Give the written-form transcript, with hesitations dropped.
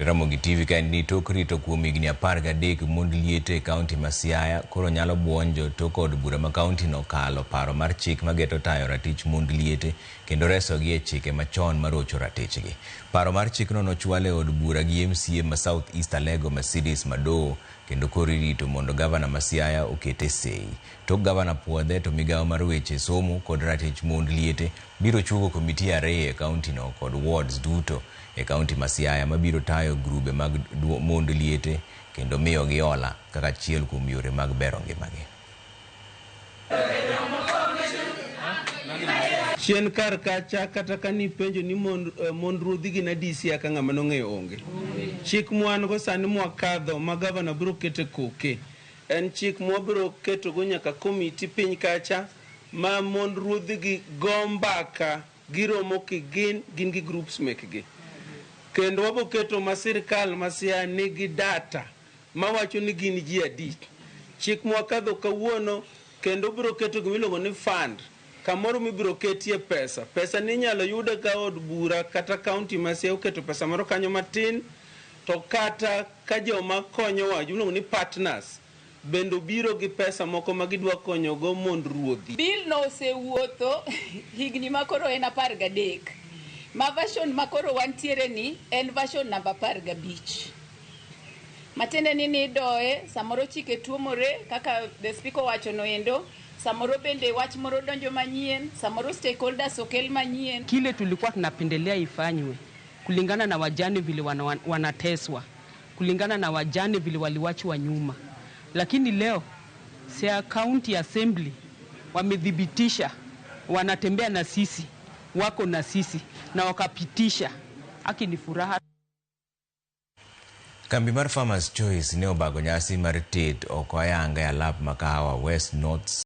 Ramogi TV ka en ni tok rito kuom higni 13 mond liete e kaunti ma Siaya koro nyalo buonjo tok od bura ma kaunti no kalo paro mar chik mageto tayo ratich mond liete kendo resogi e chike machon marocho ratichgi. Paro mar chikno nochwal e od bura gi MCA ma South East Alego Mercedes Madowo kendo koro irito mondo gavana ma Siaya okete sei. Tok gavana puodhe to migawo mar weche somo kod ratich mond liete biro chuogo komiti 2 e kaunti no kod wards duto e kaunti ma Siaya mabiro tayo grube mag mond liete kendo miyogi hola kaka achiel kuom yore mag bero ngimagi. Chien kar kacha kata ka nipenjo ni mond ruodhi gin adi Siaya ka ng'ama nong'eyo onge. Chik mwan go sani mwakadho ma gavana biro kete koke en chik mwabiro ketogo nyaka komiti piny kacha ma mond ruodhi gi go mbaka giromo kigin gin gi groups mekgi. Kendo wabo keto ma sirkal ma Siaya nigi data mawacho ni gin ji adi. Chik mwakadho kawuono kendo biro keto gimiluongo ni fund kamoro mibiro ketie pesa. Pesa ni inyalo yude ka od bura kata kaunti ma Siaya oketo pesa moro kanyo matin, to kata ka joma konyowa iluongo ni partners bende obiro gi pesa moko ma gidwa konyogo mond ruodhi. Bill no osewuotho higni ma koro en 13. Ma version ma koro wantiere ni en version namba 15. Matiende ni nidoye, samoro chike tuomore kaka the speaker owacho no endo, samoro bende wach moro donjo manyien, samoro stakeholders okel manyien. Kile tulikuwa tunapendelea ifanywe kulingana na wajane vile wanateswa, kulingana na wajane vile waliwachwa nyuma. Lakini leo Siaya County Assembly wamethibitisha wanatembea na sisi, wako na sisi na wakapitisha. Haki ni furaha. Kambi mar Farmers Choice ne obago nyasi mar tet oko ayanga e alap ma Kahawa West North.